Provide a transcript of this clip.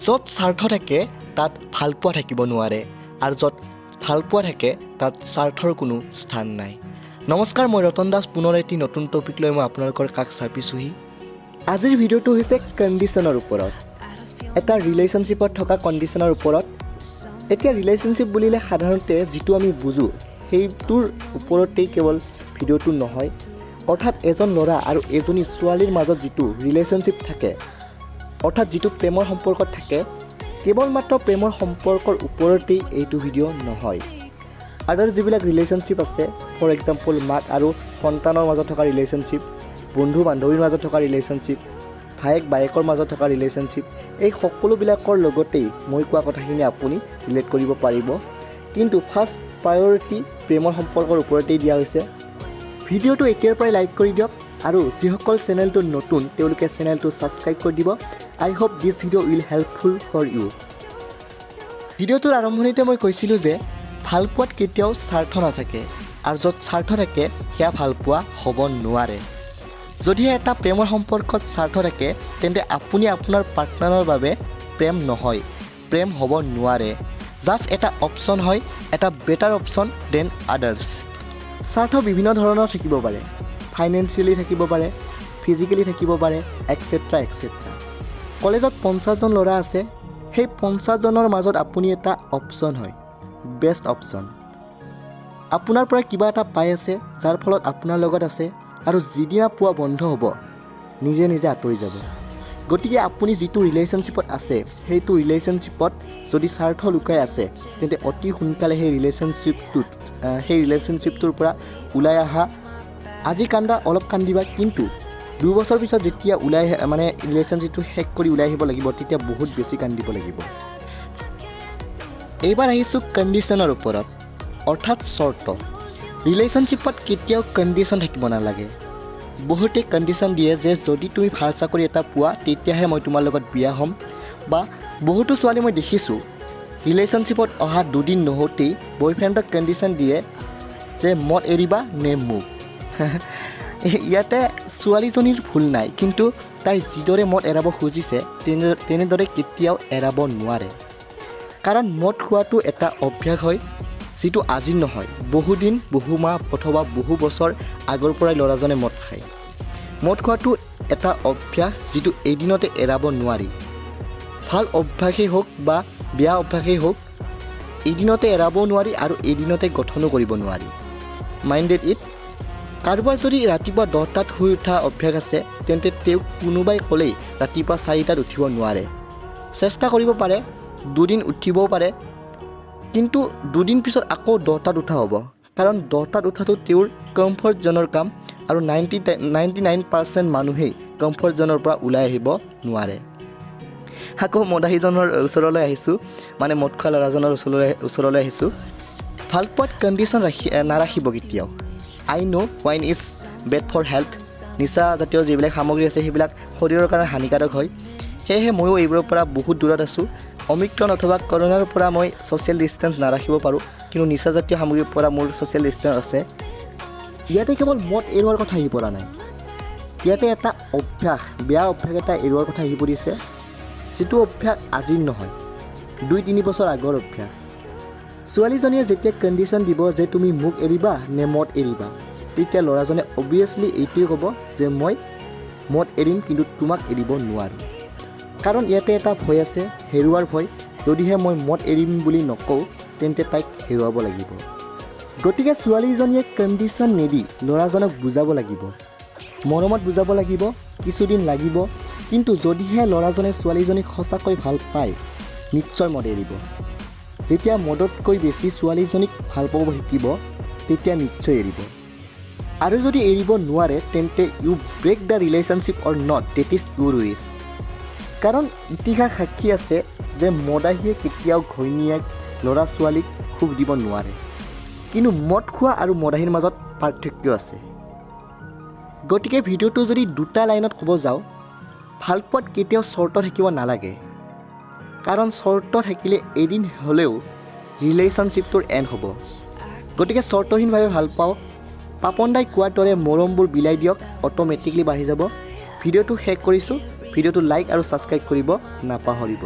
য'ত স্বাৰ্থ থাকে, তাত ভালপোৱা থাকিব নোৱাৰে আৰু য'ত ভালপোৱা থাকে, তাত স্বাৰ্থৰ কোনো স্থান নাই। নমস্কাৰ, মই ৰতন দাস। পুনৰ এটি নতুন টপিক লৈ মই আপোনালোকৰ কাষ চাপিছোঁহি। আজিৰ ভিডিঅ'টো হৈছে কণ্ডিশ্যনৰ ওপৰত, এটা ৰিলেশ্যনশ্বিপত থকা কণ্ডিশ্যনৰ ওপৰত। এতিয়া ৰিলেশ্যনশ্বিপ বুলিলে সাধাৰণতে যিটো আমি বুজোঁ, সেইটোৰ ওপৰতেই কেৱল ভিডিঅ'টো নহয়। অৰ্থাৎ এজন ল'ৰা আৰু এজনী ছোৱালীৰ মাজত যিটো ৰিলেশ্যনশ্বিপ থাকে, অৰ্থাৎ যিটো প্ৰেমৰ সম্পৰ্কত থাকে, কেৱল মাত্ৰ প্ৰেমৰ সম্পৰ্কৰ ওপৰতেই এইটো ভিডিঅ' নহয়। আদাৰ যিবিলাক ৰিলেশ্যনশ্বিপ আছে, ফৰ এক্সাম্পল মাক আৰু সন্তানৰ মাজত থকা ৰিলেশ্যনশ্বিপ, বন্ধু বান্ধৱীৰ মাজত থকা ৰিলেশ্যনশ্বিপ, ভায়েক বায়েকৰ মাজত থকা ৰিলেশ্যনশ্বিপ, এই সকলোবিলাকৰ লগতেই মই কোৱা কথাখিনি আপুনি ৰিলেট কৰিব পাৰিব। কিন্তু ফাৰ্ষ্ট প্ৰায়ৰিটি প্ৰেমৰ সম্পৰ্কৰ ওপৰতেই দিয়া হৈছে। ভিডিঅ'টো এতিয়াৰ পৰাই লাইক কৰি দিয়ক আৰু যিসকল চেনেলটো নতুন, তেওঁলোকে চেনেলটো ছাবস্ক্ৰাইব কৰি দিব। I hope this video will helpful for you. ভিডিঅ'টোৰ আৰম্ভণিতে মই কৈছিলোঁ যে ভালপোৱাত কেতিয়াও স্বাৰ্থ নাথাকে আৰু য'ত স্বাৰ্থ থাকে, সেয়া ভালপোৱা হ'ব নোৱাৰে। যদিহে এটা প্ৰেমৰ সম্পৰ্কত স্বাৰ্থ থাকে, তেন্তে আপুনি আপোনাৰ পাৰ্টনাৰৰ বাবে প্ৰেম নহয়, প্ৰেম হ'ব নোৱাৰে। জাষ্ট এটা অপশ্যন হয়, এটা বেটাৰ অপশ্যন then others. স্বাৰ্থ বিভিন্ন ধৰণৰ থাকিব পাৰে। ফাইনেন্সিয়েলি থাকিব পাৰে, ফিজিকেলি থাকিব পাৰে, এক্সেট্ৰা এক্সেট্ৰা। কলেজত 50জন ল'ৰা আছে, সেই 50জনৰ মাজত আপুনি এটা অপশ্যন হয়, বেষ্ট অপশ্যন। আপোনাৰ পৰা কিবা এটা পাই আছে, যাৰ ফলত আপোনাৰ লগত আছে আৰু যিদিনা পোৱা বন্ধ হ'ব, নিজে নিজে আঁতৰি যাব। গতিকে আপুনি যিটো ৰিলেশ্যনশ্বিপত আছে, সেইটো ৰিলেশ্যনশ্বিপত যদি স্বাৰ্থ লুকাই আছে, তেন্তে অতি সোনকালে সেই ৰিলেশ্যনশ্বিপটোৰ পৰা ওলাই আহা। আজি কান্দা, অলপ কান্দিবা, কিন্তু 2 বছৰ পিছত যেতিয়া ওলাই মানে ৰিলেশ্যনশ্বিপটো শেষ কৰি ওলাই আহিব লাগিব, তেতিয়া বহুত বেছি কান্দিব লাগিব। এইবাৰ আহিছোঁ কণ্ডিশ্যনৰ ওপৰত, অৰ্থাৎ চৰ্ত। ৰিলেশ্যনশ্বিপত কেতিয়াও কণ্ডিশ্যন থাকিব নালাগে। বহুতে কণ্ডিশ্যন দিয়ে যে যদি তুমি ভাল চাকৰি এটা পোৱা, তেতিয়াহে মই তোমাৰ লগত বিয়া হ'ম। বা বহুতো ছোৱালী মই দেখিছোঁ, ৰিলেশ্যনশ্বিপত অহা দুদিন নহওঁতেই বয়ফ্ৰেণ্ডক কণ্ডিশ্যন দিয়ে যে মদ এৰিবা নে মোক। ইয়াতে ছোৱালীজনীৰ ভুল নাই, কিন্তু তাই যিদৰে মদ এৰাব খুজিছে, তেনেদৰে কেতিয়াও এৰাব নোৱাৰে। কাৰণ মদ খোৱাটো এটা অভ্যাস হয়, যিটো আজিৰ নহয়, বহুদিন, বহু মাহ অথবা বহু বছৰ আগৰ পৰাই ল'ৰাজনে মদ খায়। মদ খোৱাটো এটা অভ্যাস, যিটো এদিনতে এৰাব নোৱাৰি। ভাল অভ্যাসেই হওক বা বেয়া অভ্যাসেই হওক, এদিনতে এৰাবও নোৱাৰি আৰু এদিনতে গঠনো কৰিব নোৱাৰি। মাইণ্ডেড it, কাৰোবাৰ যদি ৰাতিপুৱা 10টাত শুই উঠা অভ্যাস আছে, তেন্তে তেওঁক কোনোবাই ক'লেই ৰাতিপুৱা 4টাত উঠিব নোৱাৰে। চেষ্টা কৰিব পাৰে, দুদিন উঠিবও পাৰে, কিন্তু দুদিন পিছত আকৌ 10টাত উঠা হ'ব। কাৰণ 10টাত উঠাটো তেওঁৰ কমফৰ্ট জ'নৰ কাম আৰু 99% মানুহেই কমফৰ্ট জ'নৰ পৰা ওলাই আহিব নোৱাৰে। আকৌ মদাহীজনৰ ওচৰলৈ আহিছোঁ, মানে মদ খোৱা ল'ৰাজনৰ ওচৰলৈ আহিছোঁ। ভালপোৱাত কণ্ডিশ্যন নাৰাখিব কেতিয়াও। I know wine is bad for health. নিচাজাতীয় যিবিলাক সামগ্ৰী আছে, সেইবিলাক শৰীৰৰ কাৰণে হানিকাৰক হয়। সেয়েহে ময়ো এইবোৰৰ পৰা বহুত দূৰত আছোঁ। অমিক্ৰণ অথবা কৰোণাৰ পৰা মই ছ'চিয়েল ডিষ্টেঞ্চ নাৰাখিব পাৰোঁ, কিন্তু নিচাজাতীয় সামগ্ৰীৰ পৰা মোৰ ছ'চিয়েল ডিষ্টেঞ্চ আছে। ইয়াতে কেৱল মদ এৰোৱাৰ কথা আহি পৰা নাই। ইয়াতে এটা অভ্যাস, বেয়া অভ্যাস এটা এৰোৱাৰ কথা আহি পৰিছে, যিটো অভ্যাস আজিৰ নহয়, 2-3 বছৰ আগৰ অভ্যাস। ছোৱালীজনীয়ে যেতিয়া কণ্ডিশ্যন দিব যে তুমি মোক এৰিবা নে মদ এৰিবা, তেতিয়া ল'ৰাজনে অভিয়াছলি এইটোৱে ক'ব যে মই মদ এৰিম, কিন্তু তোমাক এৰিব নোৱাৰোঁ। কাৰণ ইয়াতে এটা ভয় আছে, হেৰুৱাৰ ভয়। যদিহে মই মদ এৰিম বুলি নকওঁ, তেন্তে তাইক হেৰুৱাব লাগিব। গতিকে ছোৱালীজনীয়ে কণ্ডিশ্যন নিদি ল'ৰাজনক বুজাব লাগিব, মৰমত বুজাব লাগিব। কিছুদিন লাগিব, কিন্তু যদিহে ল'ৰাজনে ছোৱালীজনীক সঁচাকৈ ভাল পায়, নিশ্চয় মদ এৰিব। যেতিয়া মদতকৈ বেছি ছোৱালীজনীক ভাল পাব শিকিব, তেতিয়া নিশ্চয় এৰিব। আৰু যদি এৰিব নোৱাৰে, তেন্তে you break the relationship or not, that is your wish. কাৰণ ইতিহাস সাক্ষী আছে যে মদাহীয়ে কেতিয়াও ঘৈণীয়েক, ল'ৰা ছোৱালীক সুখ দিব নোৱাৰে। কিন্তু মদ খোৱা আৰু মদাহীৰ মাজত পাৰ্থক্য আছে। গতিকে ভিডিঅ'টো যদি দুটা লাইনত ক'ব যাওঁ, ভালপোৱাত কেতিয়াও চৰ্ত থাকিব নালাগে। কাৰণ চৰ্ত থাকিলে এদিন হ'লেও ৰিলেশ্যনশ্বিপটোৰ এণ্ড হ'ব। গতিকে চৰ্তহীনভাৱে ভাল পাওক। পাপন দাই কোৱাৰ দৰে মৰমবোৰ বিলাই দিয়ক, অট'মেটিকলি বাঢ়ি যাব। ভিডিঅ'টো শেষ কৰিছোঁ। ভিডিঅ'টো লাইক আৰু ছাবস্ক্ৰাইব কৰিব নাপাহৰিব।